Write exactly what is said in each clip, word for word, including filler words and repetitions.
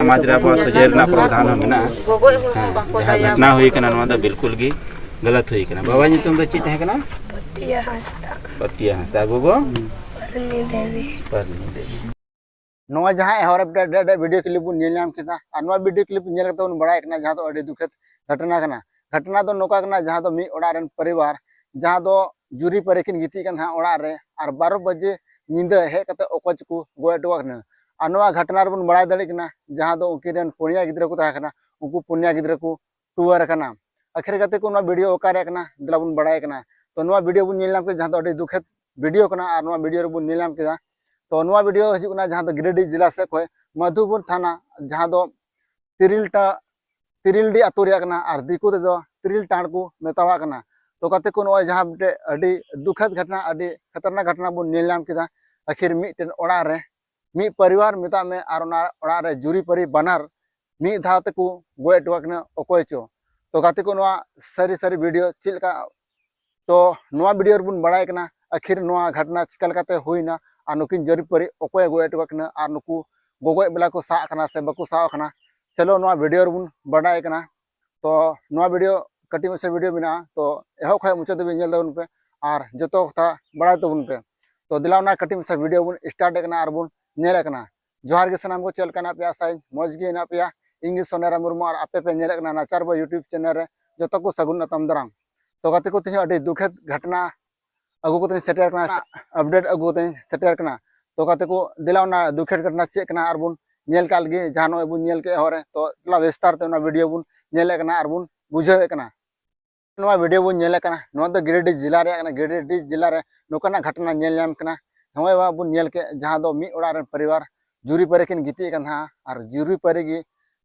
ᱥᱚᱢᱟᱡᱽ ᱨᱮ ᱟᱵᱚᱣᱟᱜ ᱥᱚᱡᱷᱮ ᱨᱮᱱᱟᱜ ᱯᱨᱚᱫᱷᱟᱱ ᱦᱚᱸ ᱢᱮᱱᱟᱜᱼᱟ᱾ ᱦᱮᱸ, ᱡᱟᱦᱟᱸ ᱜᱷᱚᱴᱱᱟ ᱦᱩᱭ ᱠᱟᱱᱟ, ᱱᱚᱣᱟ ᱫᱚ ᱵᱤᱞᱠᱩᱞ ᱜᱮ ᱜᱟᱞᱟᱛ ᱦᱩᱭ ᱠᱟᱱᱟ᱾ ᱵᱟᱵᱟ ᱧᱩᱛᱩᱢ ᱫᱚ ᱪᱮᱫ ᱛᱟᱦᱮᱸ ᱠᱟᱱᱟ? ᱯᱟᱹᱛᱤᱭᱟ ᱦᱟᱸᱥᱫᱟ᱾ ᱯᱟᱹᱛᱤᱭᱟ ᱦᱟᱸᱥᱫᱟ᱾ ᱜᱚᱜᱚ? ᱯᱟᱨᱱᱤ ᱫᱮᱵᱤ᱾ ᱯᱟᱨᱱᱤ ᱫᱮᱵᱤ᱾ ᱱᱚᱣᱟ ᱡᱟᱦᱟᱸ ᱮᱦᱚᱵ ᱨᱮ ᱰᱮ-, ᱰᱮ-, video clip ᱵᱚᱱ ᱧᱮᱞ ᱧᱟᱢ ᱠᱮᱫᱟ, ᱟᱨ ᱱᱚᱣᱟ video clip ᱧᱮᱞ ᱠᱟᱛᱮ ᱵᱚᱱ ᱵᱟᱲᱟᱭ ᱠᱟᱱᱟ, ᱡᱟᱦᱟᱸ ᱫᱚ ᱟᱹᱰᱤ ᱫᱩᱠᱷᱮᱫ ᱜᱷᱚᱴᱱᱟ ᱠᱟᱱᱟ᱾ ᱜᱷᱚᱴᱱᱟ ᱫᱚ ᱱᱚᱝᱠᱟ ᱠᱟᱱᱟ, ᱡᱟᱦᱟᱸ ᱫᱚ ᱢᱤᱫ ᱚᱲᱟᱜ ᱨᱮᱱ ᱯᱚᱨᱤᱵᱟᱨ, ᱡᱟᱦᱟᱸ ᱫᱚ ᱡᱩᱨᱤ ᱯᱟᱹᱨᱤ ᱠᱤᱱ ᱜᱤᱛᱤᱡ ᱠᱟᱱ ᱛᱟᱦᱮᱸᱫ ᱚᱲᱟᱜ ᱨᱮ, ᱟᱨ ᱵᱟᱨᱚ ᱵᱟᱡᱮ ᱧᱤᱫᱟᱹ ᱦᱮᱡ ᱠᱟᱛᱮ ᱚᱠᱚᱭ ᱪᱚᱠᱚ ᱜᱚᱡ ᱦᱚᱴᱚ ᱠᱟᱜ ᱠᱤᱱᱟ᱾ ᱟᱨ ᱱᱚᱣᱟ ᱜᱷᱚᱴᱱᱟ ᱨᱮᱵᱚᱱ ᱵᱟᱲᱟᱭ ᱫᱟᱲᱮᱭᱟᱜ ᱠᱟᱱᱟ, ᱡᱟᱦᱟᱸ ᱫᱚ ᱩᱱᱠᱤᱱ ᱨᱮᱱ ᱯᱩᱱᱭᱟ ᱜᱤᱫᱽᱨᱟᱹ ᱠᱚ ᱛᱟᱦᱮᱸ ᱠᱟᱱᱟ, ᱩᱱᱠᱩ ᱯᱩᱱᱭᱟ ᱜᱤᱫᱽᱨᱟᱹ ᱠᱚ ᱴᱩᱣᱟᱹᱨ ᱟᱠᱟᱱᱟ᱾ ᱟᱹᱠᱷᱤᱨ ᱠᱟᱛᱮ ᱠᱚ ᱱᱚᱣᱟ video ᱚᱠᱟᱨᱮ ᱠᱟᱱᱟ, ᱫᱮᱞᱟ ᱵᱚᱱ ᱵᱟᱲᱟᱭ ᱠᱟᱱᱟ᱾ ᱛᱚ ᱱᱚᱣᱟ video ᱵᱚᱱ ᱧᱮᱞ ᱧᱟᱢ ᱠᱮᱫᱟ, ᱡᱟᱦᱟᱸ ᱫᱚ ᱟᱹᱰᱤ ᱫᱩᱠᱷᱮᱫ video ᱠᱟᱱᱟ, ᱟᱨ ᱱᱚᱣᱟ video ᱨᱮᱵᱚᱱ ᱧᱮᱞ ᱧᱟᱢ ᱠᱮᱫᱟ᱾ ᱛᱚ ᱱᱚᱣᱟ video ᱦᱤᱡᱩᱜ ᱠᱟᱱᱟ ᱡᱟᱦᱟᱸ ᱫᱚ ᱜᱤᱨᱤᱰᱤ ᱡᱮᱞᱟ ᱥᱮᱫ ᱠᱷᱚᱱ, ᱢᱟᱫᱷᱩᱯᱩᱨ ᱛᱷᱟᱱᱟ, ᱡᱟᱦᱟᱸ ᱫᱚ ᱛᱤᱨᱤᱞ ᱴᱟ-, ᱛᱤᱨᱤᱞᱰᱤ ᱟᱹᱛᱩ ᱨᱮᱭᱟᱜ ᱠᱟᱱᱟ, ᱟᱨ ᱫᱤᱠᱩ ᱛᱮᱫᱚ ᱛᱤᱨᱤᱞ ᱴᱟᱸᱰ ᱠᱚ ᱢᱮᱛᱟᱣᱟᱜ ᱠᱟᱱᱟ᱾ ᱛᱚ ᱜᱟᱛᱮ ᱠᱚ, ᱱᱚᱜᱼᱚᱭ ᱡᱟᱦᱟᱸ ᱢᱤᱫᱴᱮᱡ ᱟᱹᱰᱤ ᱫᱩᱠᱷᱮᱫ ᱜᱷᱚᱴᱱᱟ, ᱟᱹᱰᱤ ᱠᱷᱟᱛᱟᱨᱱᱟᱠ ᱜᱷᱚᱴᱱᱟ ᱵᱚᱱ ᱧᱮᱞ ᱧᱟᱢ ᱠᱮᱫᱟ᱾ ᱟᱹᱠᱷᱤᱨ ᱢᱤᱫᱴᱮᱱ ᱚᱲᱟᱜ ᱨᱮ ᱢᱤᱫ ᱯᱚᱨᱤᱵᱟᱨ ᱢᱮᱛᱟᱜ ᱢᱮ, ᱟᱨ ᱚᱱᱟ ᱚᱲᱟᱜ ᱨᱮ ᱡᱩᱨᱤ ᱯᱟᱹᱨᱤ ᱵᱟᱱᱟᱨ ᱢᱤᱫ ᱫᱷᱟᱣ ᱛᱮᱠᱚ ᱜᱚᱡ ᱦᱚᱴᱚ ᱠᱟᱜ ᱠᱤᱱᱟ ᱚᱠᱚᱭ ᱪᱚ᱾ ᱛᱚ ᱜᱟᱛᱮ ᱠᱚ, ᱱᱚᱣᱟ ᱥᱟᱹᱨᱤ ᱥᱟᱹᱨᱤ video ᱪᱮᱫ ᱞᱮᱠᱟ, ᱛᱚ ᱱᱚᱣᱟ video ᱨᱮᱵᱚᱱ ᱵᱟᱲᱟᱭ ᱠᱟᱱᱟ ᱟᱹᱠᱷᱤᱨ ᱱᱚᱣᱟ ᱜᱷᱚᱴᱱᱟ ᱪᱤᱠᱟ ᱞᱮᱠᱟᱛᱮ ᱦᱩᱭᱱᱟ, ᱟᱨ ᱱᱩᱠᱤᱱ ᱡᱩᱨᱤ ᱯᱟᱹᱨᱤ ᱚᱠᱚᱭᱮ ᱜᱚᱡ ᱦᱚᱴᱚ ᱠᱟᱜ ᱠᱤᱱᱟ, ᱟᱨ ᱱᱩᱠᱩ ᱜᱚᱜᱚᱡ ᱵᱟᱞᱟ ᱠᱚ ᱥᱟᱵ ᱟᱠᱟᱱᱟ ᱥᱮ ᱵᱟᱠᱚ ᱥᱟᱵ ᱟᱠᱟᱱᱟ᱾ ᱪᱚᱞᱚ, ᱱᱚᱣᱟ video ᱨᱮᱵᱚᱱ ᱵᱟᱰᱟᱭ ᱠᱟᱱᱟ᱾ ᱛᱚ ᱱᱚᱣᱟ video ᱠᱟᱹᱴᱤᱡ ᱢᱟᱪᱷᱟ video ᱢᱮᱱᱟᱜᱼᱟ, ᱛᱚ ᱮᱦᱚᱵ ᱠᱷᱚᱱ ᱢᱩᱪᱟᱹᱫ ᱫᱷᱟᱹᱵᱤᱡ ᱧᱮᱞ ᱛᱟᱵᱚᱱ ᱯᱮ ᱟᱨ ᱡᱚᱛᱚ ᱠᱟᱛᱷᱟ ᱵᱟᱲᱟᱭ ᱛᱟᱵᱚᱱ ᱯᱮ᱾ ᱛᱚ ᱫᱮᱞᱟ, ᱚᱱᱟ ᱠᱟᱹᱴᱤᱡ ᱢᱟᱪᱷᱟ video ᱵᱚᱱ start ᱮᱫ ᱠᱟᱱᱟ ᱟᱨ ᱵᱚᱱ ᱧᱮᱞᱮᱫ ᱠᱟᱱᱟ᱾ ᱡᱚᱦᱟᱨ ᱜᱮ ᱥᱟᱱᱟᱢ ᱠᱚ, ᱪᱮᱫ ᱞᱮᱠᱟ ᱢᱮᱱᱟᱜ ᱯᱮᱭᱟ? ᱟᱥᱟᱭᱟᱹᱧ ᱢᱚᱡᱽ ᱜᱮ ᱦᱮᱱᱟᱜ ᱯᱮᱭᱟ᱾ ᱤᱧ ᱜᱮ ᱥᱚᱱᱮᱨᱟᱢ ᱢᱩᱨᱢᱩ, ᱟᱨ ᱟᱯᱮ ᱯᱮ ᱧᱮᱞᱮᱫ ᱠᱟᱱᱟ ᱱᱟᱪᱟᱨ ᱵᱚᱭ YouTube channel ᱨᱮ᱾ ᱡᱚᱛᱚ ᱠᱚ ᱥᱟᱹᱜᱩᱱ ᱟᱛᱟᱝ ᱫᱟᱨᱟᱢ᱾ ᱛᱚ ᱜᱟᱛᱮ ᱠᱚ, ᱛᱮᱦᱮᱧ ᱟᱹᱰᱤ ᱫᱩᱠᱷᱮᱫ ᱜᱷᱚᱴᱱᱟ ᱟᱹᱜᱩ ᱠᱟᱛᱮᱧ ᱥᱮᱴᱮᱨ ᱠᱟᱱᱟ, update ᱟᱹᱜᱩ ᱠᱟᱛᱮᱧ ᱥᱮᱴᱮᱨ ᱠᱟᱱᱟ᱾ ᱛᱚ ᱜᱟᱛᱮ ᱠᱚ, ᱫᱮᱞᱟ ᱚᱱᱟ ᱫᱩᱠᱷᱮᱫ ᱜᱷᱚᱴᱱᱟ ᱪᱮᱫ ᱠᱟᱱᱟ ᱟᱨ ᱵᱚᱱ ᱧᱮᱞ ᱠᱟᱜ ᱞᱮᱜᱮ, ᱡᱟᱦᱟᱸ ᱱᱚᱜᱼᱚᱭ ᱵᱚᱱ ᱧᱮᱞ ᱠᱮᱫ ᱦᱚᱨ ᱨᱮ᱾ ᱛᱚ ᱫᱮᱞᱟ ᱵᱤᱥᱛᱟᱨ ᱛᱮ ᱚᱱᱟ video ᱵᱚᱱ ᱧᱮᱞᱮᱫ ᱠᱟᱱᱟ ᱟᱨ ᱵᱚᱱ ᱵᱩᱡᱷᱟᱹᱣᱮᱫ ᱠᱟᱱᱟ᱾ ᱱᱚᱣᱟ video ᱵᱚᱱ ᱧᱮᱞᱮᱫ ᱠᱟᱱᱟ, ᱱᱚᱣᱟ ᱫᱚ ᱜᱤᱨᱤᱰᱤᱦ ᱡᱮᱞᱟ ᱨᱮᱭᱟᱜ ᱠᱟᱱᱟ᱾ ᱜᱤᱨᱤᱰᱤᱦ ᱡᱮᱞᱟ ᱨᱮ ᱱᱚᱝᱠᱟᱱᱟᱜ ᱜᱷᱚᱴᱱᱟ ᱧᱮᱞ ᱧᱟᱢ ᱠᱟᱱᱟ᱾ ᱱᱚᱜᱼᱚᱭ ᱵᱚᱱ ᱧᱮᱞ ᱠᱮᱫ, ᱡᱟᱦᱟᱸ ᱫᱚ ᱢᱤᱫ ᱚᱲᱟᱜ ᱨᱮᱱ ᱯᱚᱨᱤᱵᱟᱨ ᱡᱩᱨᱤ ᱯᱟᱹᱨᱤ ᱠᱤᱱ ᱜᱤᱛᱤᱡ ᱟᱠᱟᱱ ᱛᱟᱦᱮᱸᱫ, ᱟᱨ ᱡᱩᱨᱤ ᱯᱟᱹᱨᱤ ᱜᱮ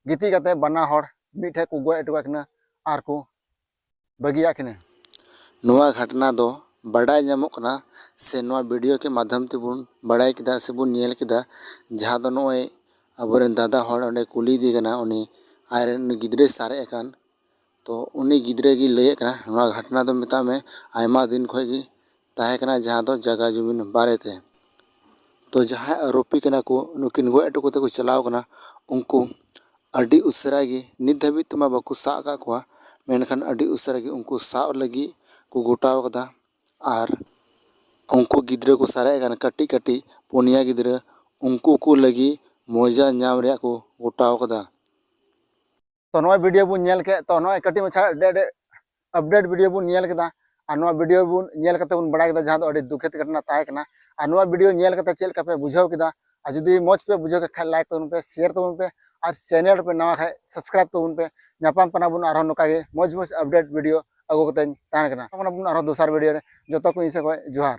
ᱜᱤᱛᱤᱡ ᱠᱟᱛᱮ ᱵᱟᱱᱟ ᱦᱚᱲ ᱢᱤᱫ ᱴᱷᱮᱱ ᱠᱚ ᱜᱚᱡ ᱦᱚᱴᱚ ᱠᱟᱜ ᱠᱤᱱᱟ ᱟᱨ ᱠᱚ ᱵᱟᱹᱜᱤᱭᱟᱜ ᱠᱤᱱᱟ᱾ ᱱᱚᱣᱟ ᱜᱷᱚᱴᱱᱟ ᱫᱚ ᱵᱟᱰᱟᱭ ᱧᱟᱢᱚᱜ ᱠᱟᱱᱟ ᱥᱮ ᱱᱚᱣᱟ video ᱠᱮ ᱢᱟᱫᱽᱫᱷᱚᱢ ᱛᱮᱵᱚᱱ ᱵᱟᱲᱟᱭ ᱠᱮᱫᱟ ᱥᱮ ᱵᱚᱱ ᱧᱮᱞ ᱠᱮᱫᱟ, ᱡᱟᱦᱟᱸ ᱫᱚ ᱱᱚᱜᱼᱚᱭ ᱟᱵᱚᱨᱮᱱ ᱫᱟᱫᱟ ᱦᱚᱲ ᱚᱸᱰᱮ ᱠᱩᱞᱤᱭᱮᱫᱮ ᱠᱟᱱᱟ, ᱩᱱᱤ ᱟᱡᱨᱮᱱ ᱩᱱᱤ ᱜᱤᱫᱽᱨᱟᱹᱭ ᱥᱟᱨᱮᱡ ᱟᱠᱟᱱ᱾ ᱛᱚ ᱩᱱᱤ ᱜᱤᱫᱽᱨᱟᱹ ᱜᱮ ᱞᱟᱹᱭᱮᱫ ᱠᱟᱱᱟ, ᱱᱚᱣᱟ ᱜᱷᱚᱴᱱᱟ ᱫᱚ ᱢᱮᱛᱟᱜ ᱢᱮ ᱟᱭᱢᱟ ᱫᱤᱱ ᱠᱷᱚᱱ ᱜᱮ ᱛᱟᱦᱮᱸ ᱠᱟᱱᱟ, ᱡᱟᱦᱟᱸ ᱫᱚ ᱡᱟᱭᱜᱟ ᱡᱚᱢᱤᱱ ᱵᱟᱨᱮᱛᱮ᱾ ᱛᱚ ᱡᱟᱦᱟᱸᱭ ᱟᱨᱳᱯᱤ ᱠᱟᱱᱟ ᱠᱚ, ᱱᱩᱠᱤᱱ ᱜᱚᱡ ᱦᱚᱴᱚ ᱠᱟᱛᱮ ᱠᱚ ᱪᱟᱞᱟᱣ ᱠᱟᱱᱟ, ᱩᱱᱠᱩ ᱟᱹᱰᱤ ᱩᱥᱟᱹᱨᱟ ᱜᱮ, ᱱᱤᱛ ᱫᱷᱟᱹᱵᱤᱡ ᱛᱮᱢᱟ ᱵᱟᱠᱚ ᱥᱟᱵ ᱟᱠᱟᱫ ᱠᱚᱣᱟ, ᱢᱮᱱᱠᱷᱟᱱ ᱟᱹᱰᱤ ᱩᱥᱟᱹᱨᱟ ᱜᱮ ᱩᱱᱠᱩ ᱥᱟᱵ ᱞᱟᱹᱜᱤᱫ ᱠᱚ ᱜᱚᱴᱟᱣ ᱠᱟᱫᱟ᱾ ᱟᱨ ᱩᱱᱠᱩ ᱜᱤᱫᱽᱨᱟᱹ ᱠᱚ ᱥᱟᱨᱮᱡ ᱟᱠᱟᱱ ᱠᱟᱹᱴᱤᱡ ᱠᱟᱹᱴᱤᱡ ᱯᱩᱱᱭᱟ ᱜᱤᱫᱽᱨᱟᱹ, ᱩᱱᱠᱩ ᱠᱚ ᱞᱟᱹᱜᱤᱫ ᱢᱚᱡᱟ ᱧᱟᱢ ᱨᱮᱭᱟᱜ ᱠᱚ ᱜᱚᱴᱟᱣ ᱠᱟᱫᱟ᱾ ᱛᱚ ᱱᱚᱜᱼᱚᱭ ᱵᱷᱤᱰᱤᱭᱳ ᱵᱚᱱ ᱧᱮᱞ ᱠᱮᱫ, ᱛᱚ ᱱᱚᱜᱼᱚᱭ ᱠᱟᱹᱴᱤᱡ ᱢᱟᱪᱷᱟ ᱟᱯᱰᱮᱴ ᱵᱷᱤᱰᱤᱭᱳ ᱵᱚᱱ ᱧᱮᱞ ᱠᱮᱫᱟ᱾ ᱟᱨ ᱱᱚᱣᱟ ᱵᱷᱤᱰᱤᱭᱳ ᱵᱚᱱ ᱧᱮᱞ ᱠᱟᱛᱮ ᱵᱚᱱ ᱵᱟᱲᱟᱭ ᱠᱮᱫᱟ ᱡᱟᱦᱟᱸ ᱫᱚ ᱟᱹᱰᱤ ᱫᱩᱠᱷᱮᱛ ᱜᱷᱚᱴᱚᱱᱟ ᱛᱟᱦᱮᱸ ᱠᱟᱱᱟ᱾ ᱟᱨ ᱱᱚᱣᱟ ᱵᱷᱤᱰᱤᱭᱳ ᱧᱮᱞ ᱠᱟᱛᱮ ᱪᱮᱫ ᱞᱮᱠᱟ ᱯᱮ ᱵᱩᱡᱷᱟᱹᱣ ᱠᱮᱫᱟ? ᱟᱨ ᱡᱩᱫᱤ ᱢᱚᱡᱽ ᱯᱮ ᱵᱩᱡᱷᱟᱹᱣ ᱠᱮᱫ ᱠᱷᱟᱡ, ᱞᱟᱭᱤᱠ ᱛᱟᱵᱚᱱ ᱯᱮ, ᱥᱮᱭᱟᱨ ᱛᱟᱵᱚᱱ ᱯᱮ, ᱟᱨ ᱪᱮᱱᱮᱞ ᱨᱮᱯᱮ ᱱᱟᱣᱟ ᱠᱷᱟᱡ ᱥᱟᱵᱥᱠᱨᱟᱭᱤᱵ ᱛᱟᱵᱚᱱ ᱯᱮ᱾ ᱧᱟᱯᱟᱢ ᱠᱟᱱᱟ ᱵᱚᱱ ᱟᱨᱦᱚᱸ ᱱᱚᱝᱠᱟ ᱜᱮ ᱢᱚᱡᱽ ᱢᱚᱡᱽ ᱟᱯᱰᱮᱴ ᱵᱷᱤᱰᱤᱭᱳ ᱟᱹᱜᱩ ᱠᱟᱛᱮᱧ ᱛᱟᱦᱮᱱ ᱠᱟᱱᱟ᱾ ᱧᱟᱯᱟᱢ ᱠᱟᱱᱟ ᱵᱚᱱ ᱟᱨᱦᱚᱸ ᱫᱚᱥᱟᱨ ᱵᱷᱤᱰᱤᱭᱳ ᱨᱮ᱾ ᱡᱚᱛᱚ ᱠᱚ ᱤᱧ ᱥᱮᱫ ᱠᱷᱚᱡ ᱡᱚᱦᱟᱨ᱾